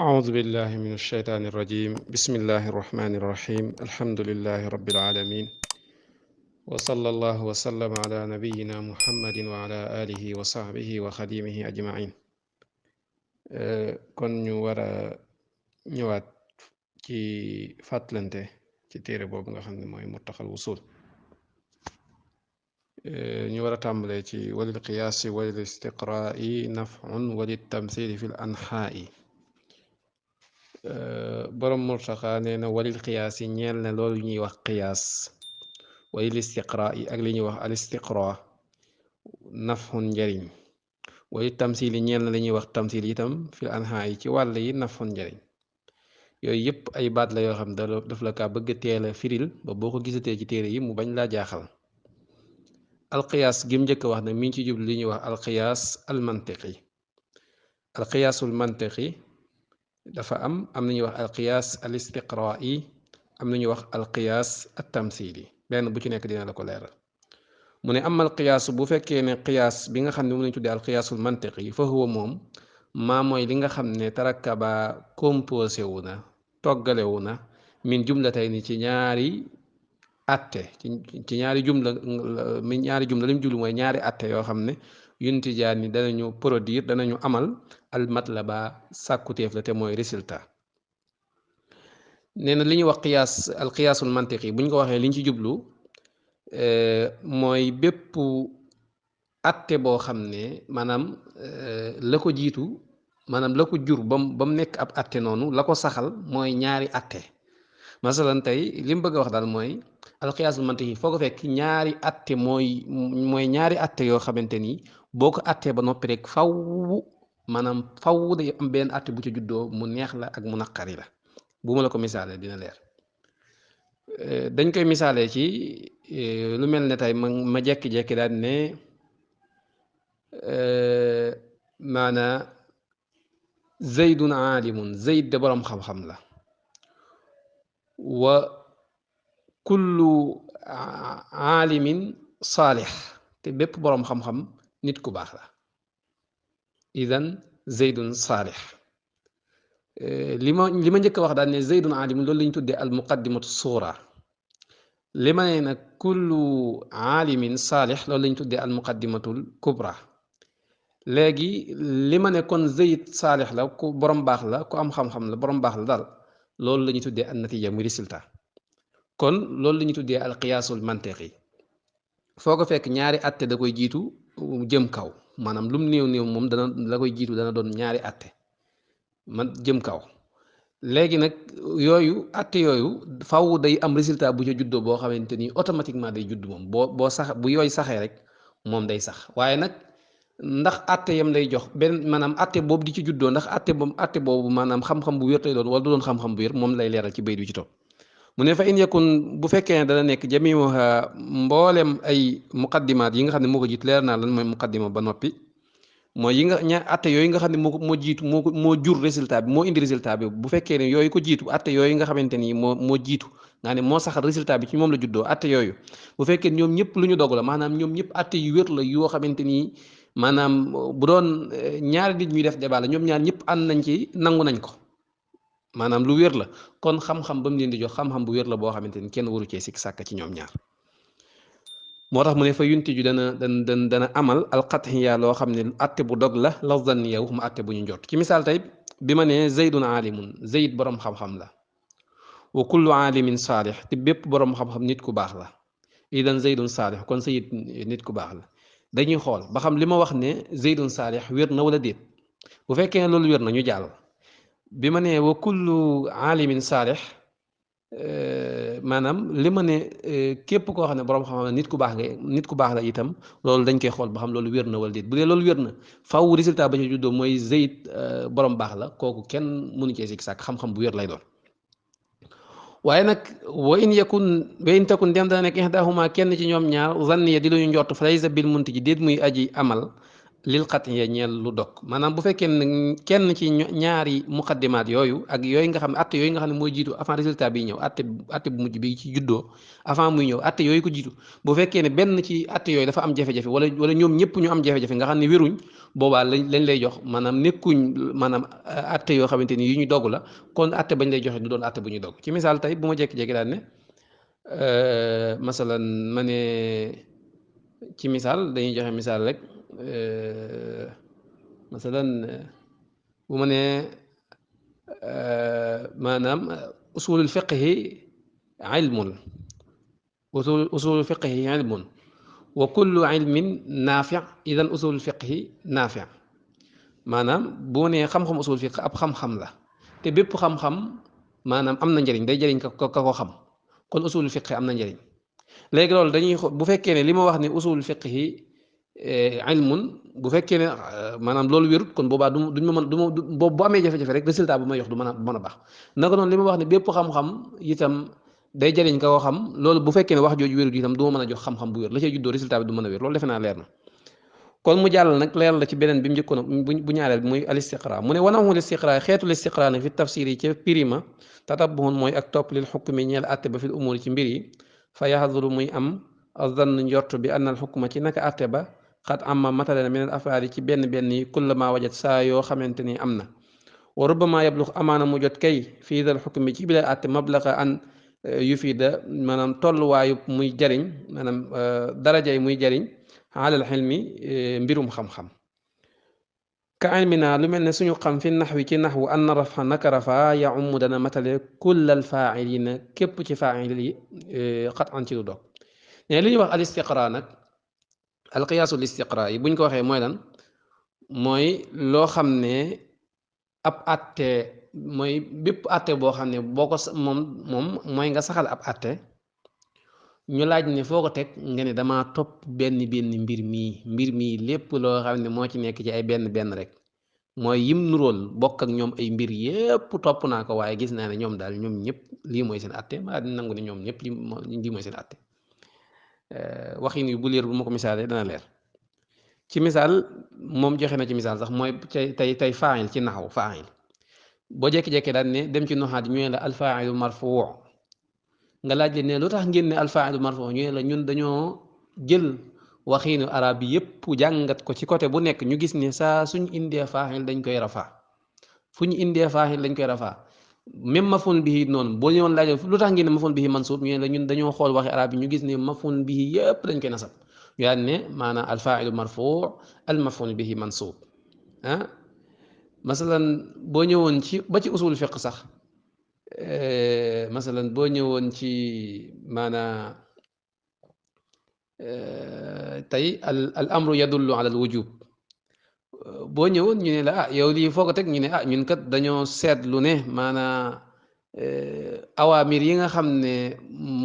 أعوذ بالله من الشيطان الرجيم بسم الله الرحمن الرحيم الحمد لله رب العالمين وصلى الله وسلم على نبينا محمد وعلى آله وصحبه وخديمه أجمعين kon ñu war a ñëwaat ci fàttalante ci téere boobu nga xam ne mooy Murtaxal Wusul ñu war a tàmbalee ci walil qiyaasi walil istiqraa'i naf'un walil tamthili fil anxaa'i borom Murtaxa nee na walil qiyaas yi ñeel na loolu ñuy wax qiyaas walil istiqraa yi ak li ñuy wax al istiqraa nafxun njariñ walil tamsil yi ñeel na li ñuy wax tamsil itam fil anhaa yi ci wàll yi nafxun njariñ yooyu yëpp ay baat la yoo xam ne daf la kaa bëgg teel a firil ba boo ko gisatee ci téere yi mu bañ laa jaaxal alqiyaas gim njëkk wax ne mi ngi ci jublu li ñuy wax alqiyaas almantiqi alqiyaasul mantiqi dafa am na ñuy wax alqiyaas al istiqraa'i am na ñuy wax alqiyaas at tamthili benn bu ci nekk dina la ko leeral mu ne amal qiyaas bu fekkee ne qiyaas bi nga xam ne mu lañ tuddee alqiyaasul mantiqi fa huwa moom maa mooy li nga xam ne tarakkaba composé wu na toggalewu na min jumlatayni ci ñaari atte ci ñaari jumla mi ñaari jumla li mu jublu mooy ñaari atte yoo xam ne yuntijaan ni danañu produire danañu amal al matlaba sàkkuteef la te mooy résultat nee na li ñuy wax qiyaas al qiyaasul mantiqi bu ñu ko waxee li ñu ci jublu mooy bépp atte boo xam ne maanaam la ko jiitu maanaam la ko jur ba mu nekk ab atte noonu la ko saxal mooy ñaari atte masalan tey li mu bëgg a wax daal mooy alqiyaasul mantiqi foo ko fekk ñaari atte mooy ñaari atte yoo xamante ni boo ko attee ba noppi rek faw maanaam faw day am benn atte bu ca juddoo mu neex la ak mu naqari la bu ma la ko misaalee dina leer dañ koy misaalee ci lu mel ne tey ma jekki-jekki daal ne maana zaydun aalimun zayd de boroom xam-xam la wa kullu aalimin saalix te bépp boroom xam-xam nit ku baax la idan zaydun saalix li ma njëkk a wax daal ne zaydun aalimun loolu la ñu tuddee al muqaddimatu suura li ma ne nag kullu aalimin saalix loolu la ñu tuddee al muqaddimatul kubra léegi li ma ne kon zayd saalix la ku borom baax la ku am xam-xam la borom baax la daal loolu la ñu tuddee an natija muy résultat kon loolu la ñu tuddee al qiyaasul mantiqi foo ko fekk ñaari atte da koy jiitu jëm kaw maanaam lum néew néew moom dana la koy jiitu dana doon ñaari atte man jëm kaw léegi nag yooyu atte yooyu faw day am résultat bu ca juddoo boo xamante ni automatiquement day judd moom boo sax bu yooyu saxee rek moom day sax waaye nag ndax atte yam lay jox benn maanaam atte boobu di ci juddoo ndax atte boobu maanaam xam-xam bu wér lay doon wala du doon xam-xam bu wér moom lay leeral ci bayt bi ci topp mu ne fa in yakun bu fekkee ne dana nekk jamiuha mboolem ay muqaddimaat yi nga xam ne moo ko jiit leer naa lan mooy muqaddima ba noppi mooy yi nga atte yooyu nga xam ne moo jiitu moo jur résultat bi moo indi résultat bi bu fekkee ne yooyu ko jiitu atte yooyu nga xamante ni moo jiitu nga ne moo saxal résultat bi ci moom la juddoo atte yooyu bu fekkee ñoom ñëpp lu ñu dog la maanaam ñoom ñëpp atte yu wér la yoo xamante ni maanaam bu doon ñaari nit ñuy def débat la ñoom ñaar ñëpp ànd nañ ci nangu nañ ko maanaam lu wér la kon xam-xam ba mu leen di jox xam-xam bu wér la boo xamante ni kenn waru cee sikk sàkk ci ñoom ñaar moo tax mu ne fa yuntiju dana amal alqatxiya loo xam ne atte bu dog la la zanniya waxuma atte bu ñu njort ci misaal tey bi ma ne zaydun aalimun zayd boroom xam-xam la wa kullu aalimin saalix te bépp boroom xam-xam nit ku baax la idan zaydun saalix kon zayd nit ku baax la dañuy xool ba xam li ma wax ne zaydun saalix wér na wala déet bu fekkee ne loolu wér na ñu jàll bi ma ne wa kullu aalimin saalix maanaam li ma ne képp koo xam ne boroom xam-xam ne nit ku baax la itam loolu dañ koy xool ba xam loolu wér na wala déet bu dee loolu wér na faw résultat ba ci juddoo mooy zayd boroom baax la kooku kenn mënu cee sikk sàkk xam-xam bu wér lay doon waaye nag wa in takun dem dana nekk ihdahuma kenn ci ñoom ñaar zanniya di lu ñu njort fa laysa bil muntiji déet muy aji amal lil xat'iya ñeel lu dog maanaam bu fekkee ne kenn ci ñaari muqaddimaat yooyu ak yooyu nga xam ne atte yooyu nga xam ne mooy jiitu avant résultat bi ñëw atte bu mujj bi ci juddoo avant muy ñëw atte yooyu ko jiitu bu fekkee ne benn ci atte yooyu dafa am jafe-jafe wala ñoom ñëpp ñu am jafe-jafe nga xam ne wéruñ boobaa lañ lay jox maanaam nekkuñ maanaam atte yoo xamante ni yu ñu dogg la kon atte bañ lay joxe du doon atte bu ñuy dogg ci misaal tey bu ma jékki-jékki daal ne masalan ma ne ci misaal dañuy joxe misaal rek masalan bu ma nee maanaam usulul fiqhi ilmun usulul fiqhi ilmun wa kullu ilmin naafi idan usulul fiqhi naafi maanaam boo nee xam-xam usul fiqh ab xam-xam la te bépp xam-xam maanaam am na njëriñ day jëriñ ka ko xam kon usulul fiqhi am na njëriñ léegi loolu dañuy bu fekkee ne li ma wax ne usulul fiqhi ilmun bu fekkee ne maanaam loolu wérut kon boobaa duñ ma mën du ma boobu bu amee jafe-jafe rek résultat bu may jox du mën a baax naka noonu li ma wax ne bépp xam-xam itam day jëriñ ka ko xam loolu bu fekkee ne wax jooju wérut itam du ma mën a jox xam-xam bu wér la cay juddoo résultat bi du mën a wér loolu defe naa leer na kon mu jàll nag leer la ci beneen bi mu njëkkoon bu ñaareel bi muy al istiqra mu ne wanaxul istiqra xeetul istiqra nag fi tafsir yi ca pirima tatabuhun mooy ak topp lil xukmi ñeel atte ba fil umuri ci mbir yi fa yaxduru muy am azann njort bi anna al xukma ci naka atte ba xat amma matale na minal afaari ci benn yi kullama wajat saa yoo xamante ni am na wa rubbama yablux amaana mu jot kay fii dal xukmi ci bi la atte mablaxa an yufida maanaam tolluwaayu muy jariñ maanaam darajay muy jariñ alal xilmi mbirum xam-xam ka ilmina lu mel ne suñu xam fi naxwi ci naxwu an na rafa naka rafa ya umm dana matale kullal faailina képp ci faail yi xat an ci lu dog ne li ñuy wax al istiqra nag alqiyaasul istiqra yi buñ ko waxee mooy lan mooy loo xam ne ab atte mooy bépp atte boo xam ne boo ko moom mooy nga saxal ab atte ñu laaj ne foo ko teg nga ne dama topp benn mbir mii lépp loo xam ne moo ci nekk ci ay benn rek mooy yim nuróol bokk ak ñoom ay mbir yépp topp naa ko waaye gis naa ne ñoom daal ñoom ñëpp lii mooy seen atte maa di nangu ne ñoom ñëpp lii mooy seen atte waxin yu bu leer bu ma ko misaalee dana leer ci misaal moom joxe na ci misaal sax mooy tey faa'il ci naxaw faa'il boo jékki-jékki daal ne dem ci nuxaat ñu ne la al faa'ilu marfuu nga laaj leen ne lu tax ngeen ne al faa'ilu marfuu ñu ne la ñun dañoo jël waxiinu arab bi yépp jàngat ko ci côté bu nekk ñu gis ne saa suñ indee faa'il dañ koy rafaa fu ñu indee faa'il dañ koy rafaa même maf'ul bihi noonu boo ñëwoon laaj lu tax ngeen ne maf'ul bihi mansuub ñu ne la ñun dañoo xool waxi arab bi ñu gis ne maf'ul bihi yépp dañ koy nasab ñu daan ne maanaam al faa'ilu marfuu al maf'ul bihi mansuub ah masalan boo ñëwoon ci ba ci usul fiqh sax masalan boo ñëwoon ci maanaa tey al amru yadullu ala al wujub boo ñëwoon ñu ne la ah yow lii foo ko teg ñu ne ah ñun kat dañoo seetlu ne maanaa awaamir yi nga xam ne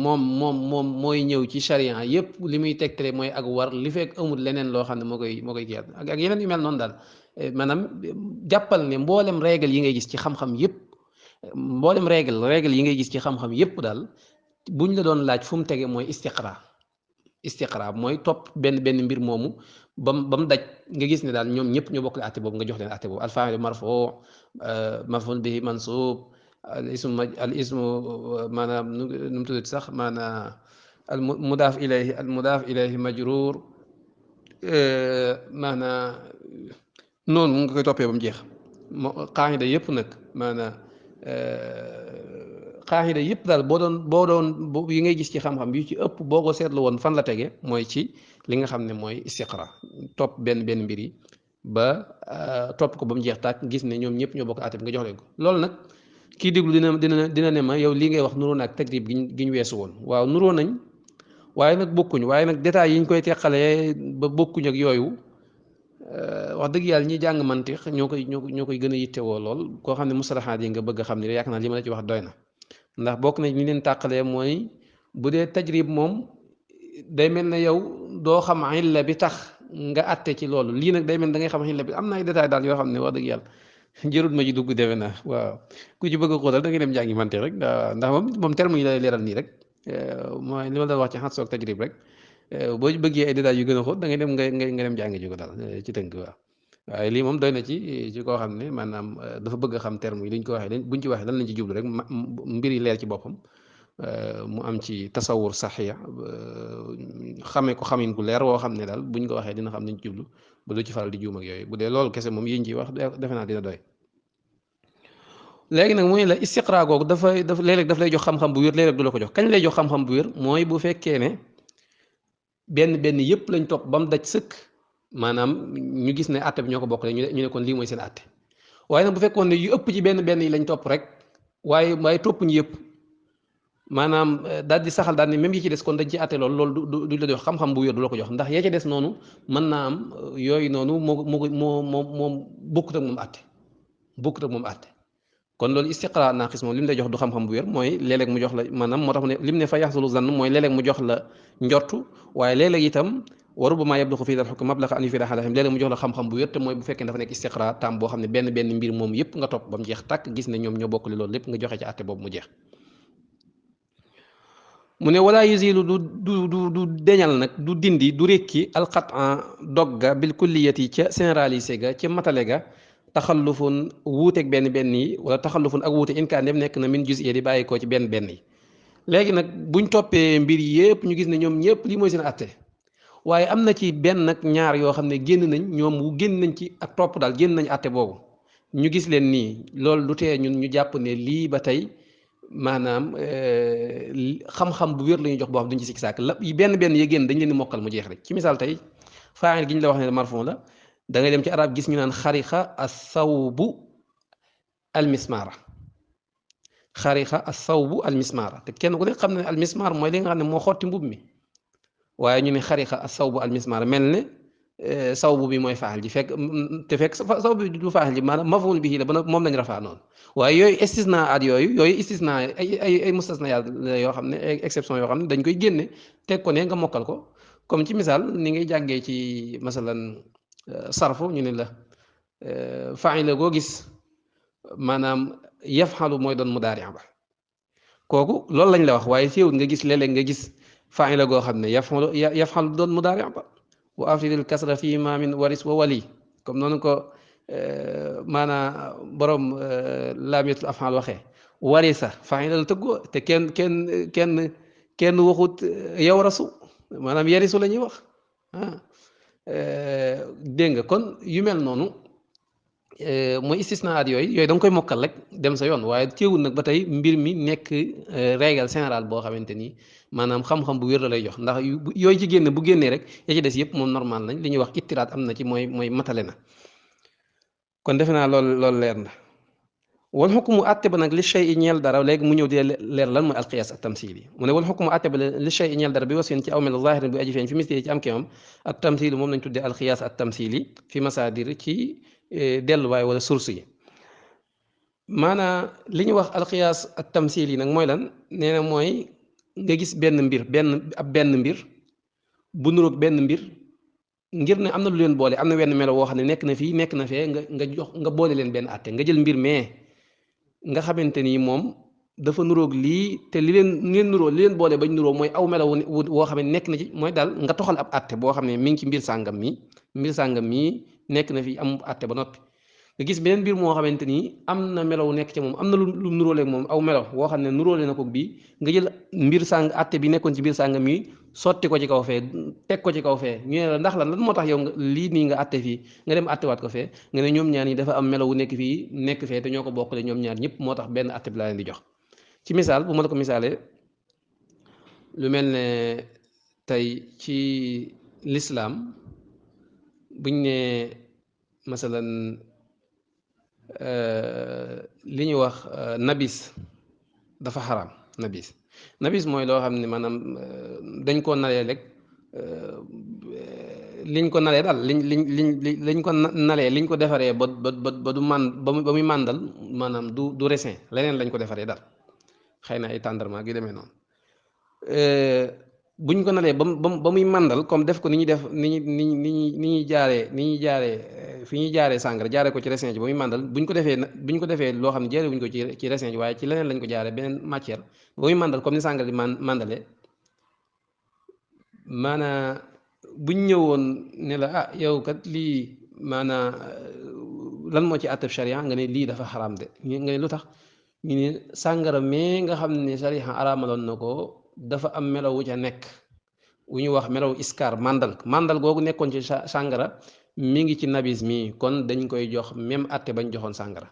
moom mooy ñëw ci charia yépp li muy tegtale mooy ak war li fekk amul leneen loo xam ne moo koy kii ak yeneen yu mel noonu daal maanaam jàppal ne mboolem règle yi ngay gis ci xam-xam yépp mboolem règle yi ngay gis ci xam-xam yépp daal buñ la doon laaj fu mu tege mooy istiqra mooy topp benn mbir moomu ba mu daj nga gis ne daal ñoom ñëpp ñoo bokk atte boobu nga jox leen atte boobu al faa'ilu marfuu maf'uul bihi mansuub al ismu maanaam nu mu tuddati sax maanaam al mudaaf ilayhi majruur maanaam noonu mu nga koy toppee ba mu jeex qaayida yëpp nag maanaam qaayida yëpp daal boo doon yi ngay gis ci xam-xam yu ci ëpp boo ko seetlu woon fan la tege mooy ci li nga xam ne mooy istiqra topp benn mbir yi ba topp ko ba mu jeex tàkk gis ne ñoom ñëpp ñoo bokk àtte bi nga jox leen ko loolu nag kii déglu dina ne ma yow lii ngay wax nuroo na ak tagrib gi ñu weesu woon waaw nuroo nañ waaye nag bokkuñ waaye nag détails yi ñu koy teqalee ba bokkuñ ak yooyu wax dëgg yàlla ñi jàng mantiq ñoo koy gën a yittewoo lool koo xam ne mustalahaat yi nga bëgg a xam ne yaakaar naa li ma la ci wax doy na ndax bokk na ñu leen tàqalee mooy bu dee tajrib moom day mel ne yow doo xam illa bi tax nga atte ci loolu lii nag day mel da ngay xam illa bi am na ay détails daal yoo xam ne wax dëgg yàlla jërut ma ci dugg defe naa waaw ku ci bëgg a xóotal da ngay dem jàngi mantiq rek ndax moom terme yi lay leeral nii rek mooy li ma doon wax ci xat soog tajrib rek boo bëggee ay détails yu gën a xóot da ngay dem nga dem jàngi ji ko daal ci tënk waaw waaye lii moom doy na ci koo xam ne maanaam dafa bëgg a xam terme yi liñ ko waxee buñ ci waxee lan lañ ci jublu rek mbir yi leer ci boppam mu am ci tasawur saxiya xamee ko xamin ku leer woo xam ne daal buñ ko waxee dina xam liñ ci jublu ba du ci faral di juum ak yooyu bu dee loolu kese moom yiñ ci wax defe naa dina doy léegi nag muy la istiqra googu dafa léeg-léeg daf lay jox xam-xam bu wér léeg-léeg du la ko jox kañ lay jox xam-xam bu wér mooy bu fekkee ne benn yëpp lañ topp ba mu daj sëkk maanaam ñu gis ne àtte bi ñoo ko bokk ñu ne kon lii mooy seen àtte waaye nag bu fekkoon ne yu ëpp ci benn yi lañ topp rek waaye topp ñu yëpp maanaam daal di saxal daal ne même yi ci des kon dañ ci àtte loolu du la jox xam-xam bu wér du la ko jox ndax ya ci des noonu mën naa am yooyu noonu moom bokkut ak moom àtte bokkut ak moom àtte kon loolu istiqra naaqis moom li mu lay jox du xam-xam bu wér mooy léeg-léeg mu jox la maanaam moo tax mu ne lim ne fa yaxsulu zann mooy léeg-léeg mu jox la njortu waaye léeg-léeg itam wa rubbama yabluxu fii dal xukm mablaxa an yufida xalahim léeg-léeg mu jox la xam-xam bu wér te mooy bu fekkee dafa nekk istiqra tam boo xam ne benn mbir moom yëpp nga topp ba mu jeex tàkk gis ne ñoom ñoo bokkule loolu lépp nga joxe ci àtte boobu mu jeex mu ne wala yuzilu du deñal nag du dindi du rékki alqatan dogga bil kulliyati ca généralisé ga ca matale ga taxallufun wuuteeg benn yi wala taxallufun ak wuute inkaan dem nekk na min juz'iyya di bàyyi koo ci benn yi léegi nag buñ toppee mbir yépp ñu gis ne ñoom ñëpp lii mooy seen atte waaye am na ci benn nag ñaar yoo xam ne génn nañ ñoom wu génn nañ ci ak topp daal génn nañ atte boobu ñu gis leen nii loolu du tee ñun ñu jàpp ne lii ba tey maanaam xam-xam bu wér la ñuy jox boo xam duñ ci sikki sàkk la benn yi génn dañ leen di mokkal mu jeex rek ci misaal tey faa'il gi ñu la wax ne marfon la da ngay dem ci arab gis ñu naan xarixa as-sawbu al-mismaara xarixa as-sawbu al-mismaara te kenn ku ne xam ne al-mismaar mooy li nga xam ne moo xotti mbub mi waaye ñu ne xarixa as-sawbu al-mismaara mel ne sawbu bi mooy faaxal ji fekk sawbu bi du faaxal ji maanaam maf'uul bihi la ba moom lañ rafaa noonu waaye yooyu istisnaat yooyu istisnaa ay mustasnayaat yoo xam ne ay exception yoo xam ne dañ koy génne teg ko ne nga mokkal ko comme ci misaal ni ngay jàngee ci masalan sarfu ñu ne la faa'ila goo gis maanaam yafxalu mooy doon mudaari ba kooku loolu lañ la wax waaye teewul nga gis léeg-léeg nga gis faa'ila goo xam ne yafxalu doon mudaari ba wa afidil kasra fii ma min waris wa wali comme noonu ko maanaa borom laamiyatul af'aal waxee warisa faa'ila la tëggoo te kenn waxut yow rasu maanaam yarisu la ñuy wax dégg nga kon yu mel noonu mooy istisnaat yooyu da nga koy mokkal rek dem sa yoon waaye teewul nag ba tey mbir mi nekk règle générale boo xamante ni maanaam xam-xam bu wér la lay jox ndax yooyu ci génne bu génnee rek ya ci des yëpp moom normal nañ li ñuy wax ittiraat am na ci mooy matale na kon defe naa loolu leer na wal xukmu àtte ba nag li shay i ñeel dara léegi mu ñëw di leer lan mooy alqiyaas ak tamsil yi mu ne wal xukmu àtte ba li shay i ñeel dara bi wasfin ci aw mel zahirin bu aji feeñ fi misli ci am kéemam ak tamsil moom lañ tuddee alqiyaas ak tamsil yi fi masaadir ci delluwaay wala source yi maanaa li ñuy wax alqiyaas ak tamsil yi nag mooy lan nee na mooy nga gis benn mbir bu nuroog benn mbir ngir ne am na lu leen boole am na wenn melo woo xam ne nekk na fii nekk na fee nga boole leen benn àtte nga jël mbir mais nga xamante ni moom dafa nuroog lii te li leen nuroo li leen boole bañ nuroo mooy aw melo woo xam ne nekk na ci mooy daal nga toxal ab àtte boo xam ne mi ngi ci mbir sàngam mi nekk na fi am àtte ba noppi nga gis beneen mbir moo xamante ni am na melaw nekk ci moom am na lu nuróoleeg moom aw melaw woo xam ne nuróole na ko bii nga jël mbir sàng àtte bi nekkoon ci mbir sàngam mi sotti ko ci kaw fee teg ko ci kaw fee ñu ne la ndax lan moo tax yow lii nii nga àtte fii nga dem àttewaat ko fee nga ne ñoom ñaar ñi dafa am melaw wu nekk fii nekk fee te ñoo ko bokkale ñoom ñaar ñëpp moo tax benn àtte bi laa leen di jox ci misaal bu ma la ko misaalee lu mel ne tey ci lislaam buñ ne masalan li ñuy wax nabis dafa xaraam nabis mooy loo xam ne maanaam dañ ko nalee rek liñ ko nalee daal liñ ko nalee liñ ko defaree ba du man ba muy màndal maanaam du raisin leneen lañ ko defaree daal xëy na ay tàndarma gi demee noonu buñ ko nalee ba muy màndal comme def ko ni ñuy def ni ñuy jaaree fi ñuy jaaree sàngara jaaree ko ci raisin ji ba muy màndal buñ ko defee loo xam ne jaaree wuñ ko ci raisin ji waaye ci leneen lañ ko jaaree beneen matière ba muy màndal comme ni sàngara di màndale maanaa buñ ñëwoon ne la ah yow kat lii maanaa lan moo ci àtteb sharia nga ne lii dafa xaraam de nga ne lu tax ñu ne sàngara mais nga xam ne sharia araamaloon na ko dafa am melaw wu ca nekk wu ñu wax melaw iskar màndal googu nekkoon ci sàngara mi ngi ci nabis mi kon dañ koy jox même àtte bañ joxoon sàngara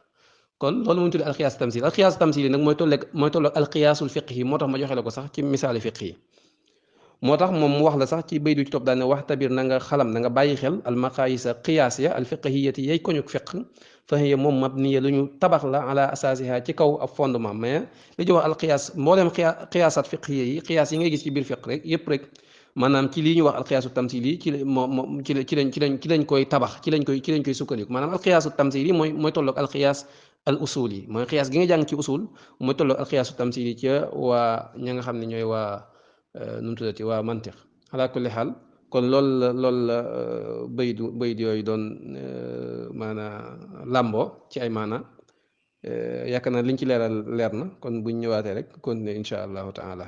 kon loolu mu tudd alxiyaas tamsil alxiyaas tamsil yi nag mooy tolleeg alxiyaasul fiqhi moo tax ma joxe la ko sax ci misaali fiqhi moo tax moom mu wax la sax ci bay du ci topp daal ne wax tabir na nga xalam na nga bàyyi xel almaqaayisa qiyaas ya alfiqhiyati yay koñuk fiq fa hiya moom mabniya lu ñu tabax la ala asaasiha ci kaw ab fondement mais li ñu wax alqiyaas mbooleem qiyaasaat fiqhiya yi qiyaas yi ngay gis ci biir fiq rek yëpp rek maanaam ci lii ñu wax alqiyaasu tamsil yi ci lañ koy tabax ci lañ koy sukkandiku maanaam alqiyaasu tamsil yi mooy tolloog alqiyaas al usul yi mooy qiyaas gi nga jàng ci usul mooy tolloog alqiyaasu tamsil yi ca waa ña nga xam ne ñooy waa nu mu tuddati waa mantiq ala kulli xaal kon loolu la bayit yooyu doon maana làmboo ci ay maana yaakaar naa liñ ci leeral leer na kon buñ ñëwaatee rek continuer insha allahu taala